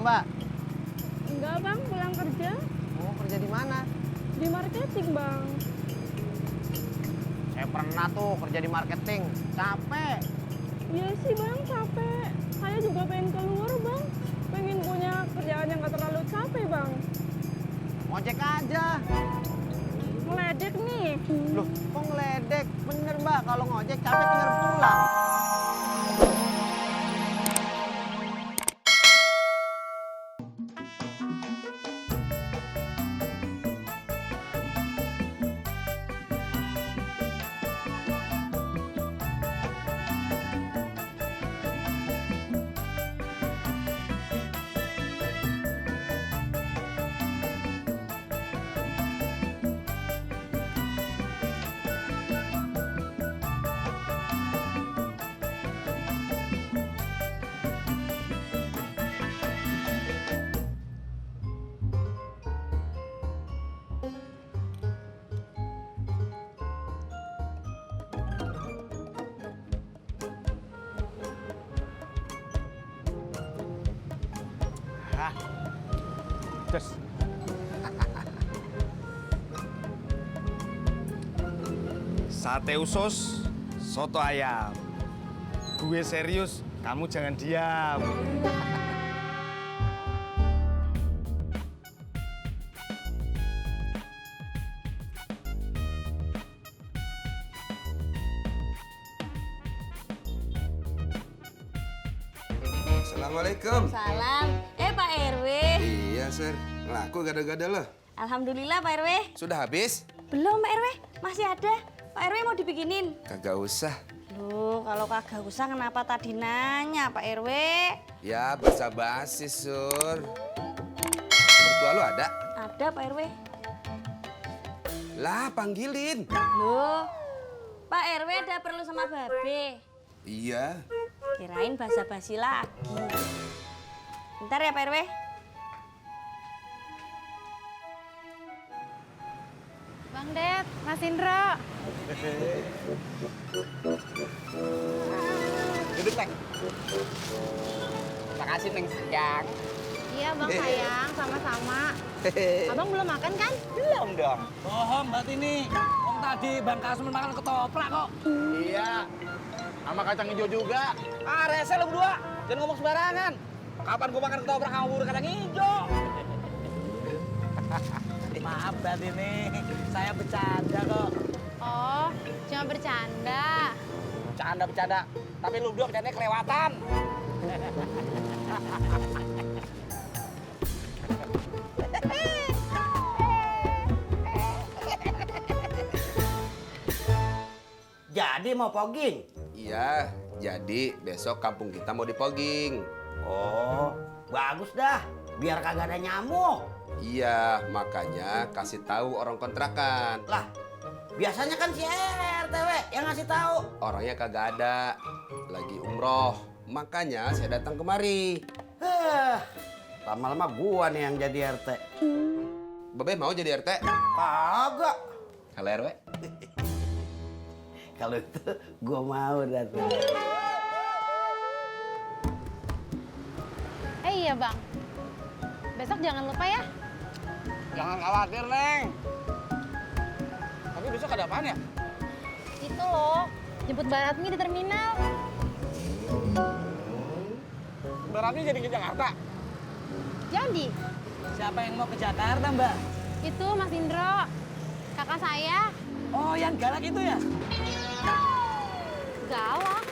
Mbak? Enggak bang, pulang kerja. Oh, kerja di mana? Di marketing bang. Saya pernah tuh kerja di marketing. Capek. Iya sih bang, capek. Saya juga pengen keluar bang. Pengen punya kerjaan yang gak terlalu capek bang. Ngojek aja. Meledek nih. Loh, kok ngeledek? Bener Mbak, kalau ngojek capek tinggal pulang. Hah? Terus. Sate usus, soto ayam. Gue serius, kamu jangan diam. Assalamualaikum. Salam. Pak RW. Iya, Sir. Laku gada-gada loh. Alhamdulillah Pak RW. Sudah habis? Belum Pak RW, masih ada. Pak RW mau dibikinin? Kagak usah. Loh, kalau kagak usah kenapa tadi nanya Pak RW? Ya, basa-basi, Sur. Mertua lu ada? Ada Pak RW. Lah, panggilin. Loh, Pak RW ada perlu sama Babe. Iya. Kirain basa-basi lagi. Bentar ya Pak RW. Bang Ded, Mas Indro. Duduk, Neng. Terima kasih, Neng sayang. Iya bang sayang, sama-sama. Abang belum makan kan? Belum dong. Bohong Mbak Tini. Om tadi Bang Kasman makan ketoprak kok. Iya. Sama kacang hijau juga. Ah, rese lu berdua. Jangan ngomong sembarangan. Kapan gua makan ketoprak sama bubur kacang hijau? Maaf Mbak Tini, saya bercanda kok. Oh, cuma bercanda. Bercanda. Tapi lu berdua bercandanya kelewatan. Jadi mau fogging? Iya, jadi besok kampung kita mau dipogging. Oh, bagus dah. Biar kagak ada nyamuk. Iya, makanya kasih tahu orang kontrakan. Lah, biasanya kan si RTW yang ngasih tahu. Orangnya kagak ada, lagi umroh. Makanya saya datang kemari. Lama-lama gua nih yang jadi RT. Babe mau jadi RT? Kagak. Kalau RW? Kalau itu gua mau dah tuh. Iya bang. Besok jangan lupa ya. Jangan khawatir, Neng. Tapi besok ada apaan ya? Itu loh, jemput Baratmi di terminal. Berarti jadi ke Jakarta. Jadi, Siapa yang mau ke Jakarta, Mbak? itu Mas Indro, kakak saya. Oh, yang galak itu ya? Galak.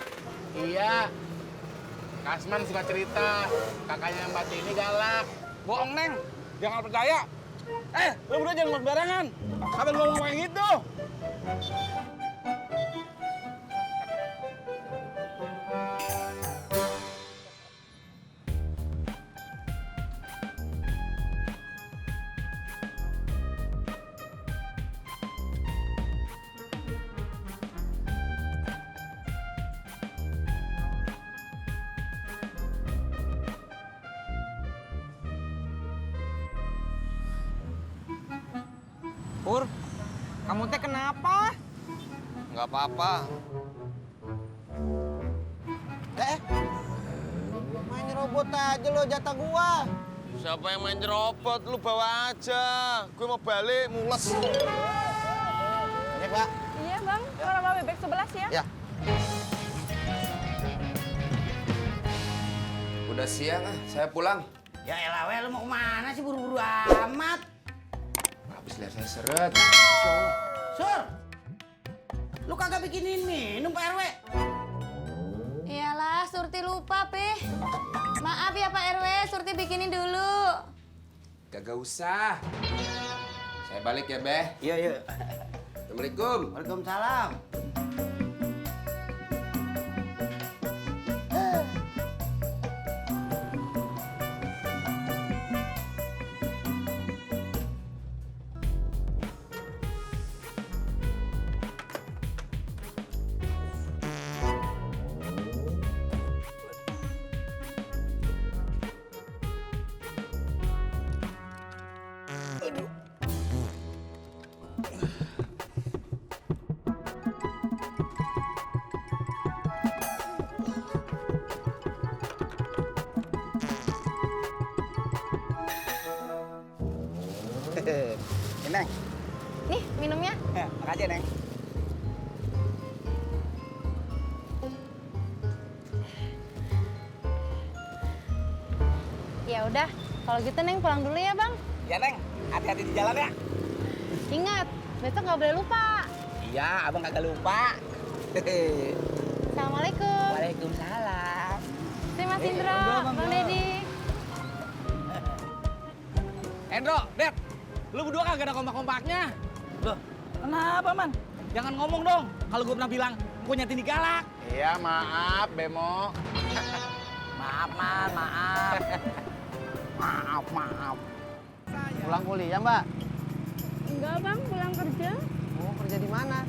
Iya, Kasman suka cerita, kakaknya Mbak Tini galak. Bohong, Neng. Jangan percaya. Lu berdua jangan ngomong sembarangan. Kapan ngomong kayak gitu? Pur, kamu teh kenapa? Nggak apa-apa. Main Main robot aja lo jatah gua. Siapa yang main robot? Lu bawa aja. Gue mau balik, mules. Ya, Pak. Iya bang, martabak bebek 11 ya. Ya. Udah siang ah, saya pulang. Ya elah, we, lu mau kemana sih buru-buru amat? Habis lihat saya seret. Sur, lu kagak bikinin minum Pak RW? Iyalah, Surti lupa, Peh. Maaf ya Pak RW, Surti bikinin dulu. Kagak usah. Saya balik ya, Beh. Iya, iya. Assalamualaikum. Waalaikumsalam. Neng. Nih, minumnya. Ya, makasih, Neng. Ya udah, kalau gitu Neng pulang dulu ya, Bang. Ya, Neng. Hati-hati di jalan ya. Ingat, besok nggak boleh lupa. Iya, abang kagak lupa. Assalamualaikum. Waalaikumsalam. Terima Mas Indro, Bang Deddy. Endro, Dep, lu berdua kagak ada kompak-kompaknya. Loh, kenapa, Man? Jangan ngomong dong. Kalau gue pernah bilang, gue nyatin galak. Iya, maaf, Bemo. Maaf, Man, maaf. Maaf. Pulang kuliah, Mbak? Enggak bang, pulang kerja. Oh, kerja di mana?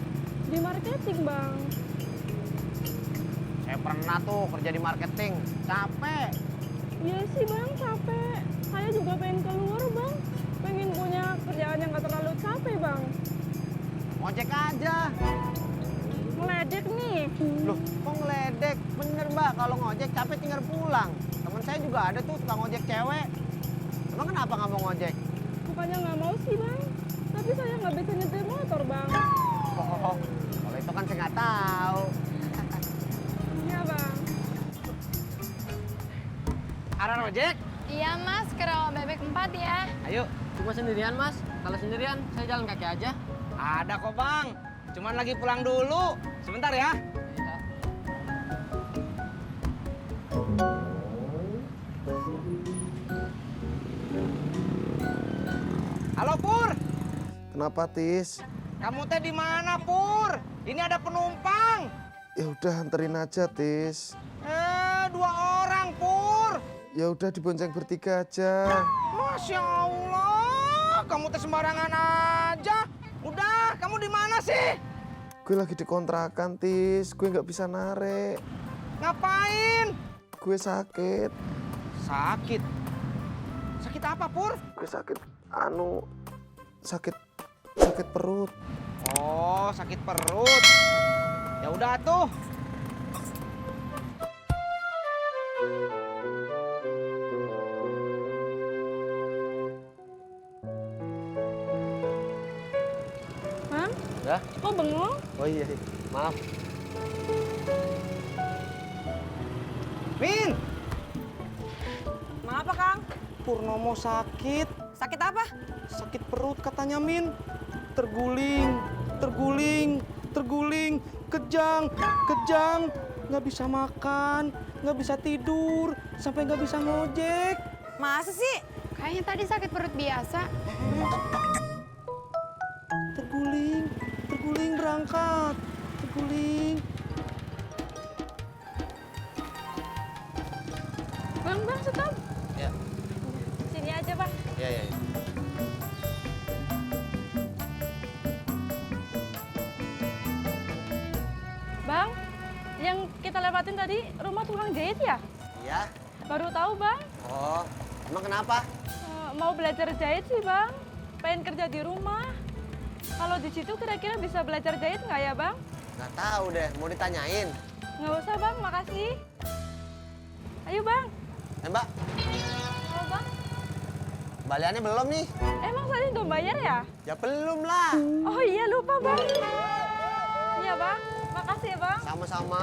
Di marketing bang. Saya pernah tuh kerja di marketing. Capek. Iya sih bang, capek. Saya juga pengen keluar bang. Pengen punya kerjaan yang gak terlalu capek bang. Ngojek aja. Meledek nih. Loh, kok ngeledek? Bener, Mbak. Kalau ngojek capek tinggal pulang. Temen saya juga ada tuh tukang ngojek cewek. Emang kenapa nggak mau ngojek? Bukannya nggak mau sih bang. Tapi saya nggak bisa nyetir motor bang. Oh, kalau itu kan saya nggak tahu. Iya bang. Ada ngojek? Iya Mas, ke rawa bebek 4 ya. Ayo. Cuma sendirian, Mas. Kalau sendirian, saya jalan kaki aja. Ada kok, Bang. Cuman lagi pulang dulu. Sebentar ya. Halo, Pur. Kenapa, Tis? Kamu teh di mana, Pur? Ini ada penumpang. Ya udah anterin aja, Tis. 2 orang, Pur. Ya udah dibonceng bertiga aja. Masya Allah, kamu teh sembarangan aja. Udah, kamu di mana sih? Gue lagi di kontrakan, Tis. Gue nggak bisa narik. Ngapain? Gue sakit. Sakit. Sakit apa, Pur? Gue sakit, sakit perut. Oh, sakit perut. Ya udah tuh. Bang? Ya? Kok bengong? Oh iya, maaf. Min! Kenapa Kang? Purnomo sakit. Sakit apa? Sakit perut katanya, Min. Terguling, kejang. Nggak bisa makan, nggak bisa tidur, sampai nggak bisa ngojek. Masa sih? Kayaknya tadi sakit perut biasa. Terguling berangkat. Terguling. Bang, stop. Ya. Sini aja Bang. Ya. Bang, yang kita lewatin tadi rumah tukang jahit ya? Iya. Baru tahu Bang. Oh, emang kenapa? Mau belajar jahit sih Bang. Pengen kerja di rumah. Kalau di situ kira-kira bisa belajar jahit nggak ya Bang? Nggak tahu deh, mau ditanyain. Nggak usah Bang, makasih. Ayo Bang. Mbak, Halo bang, kembaliannya belum nih? emang tadi udah bayar ya? Ya belum lah. Oh iya lupa bang. Iya bang, makasih ya bang. Sama-sama.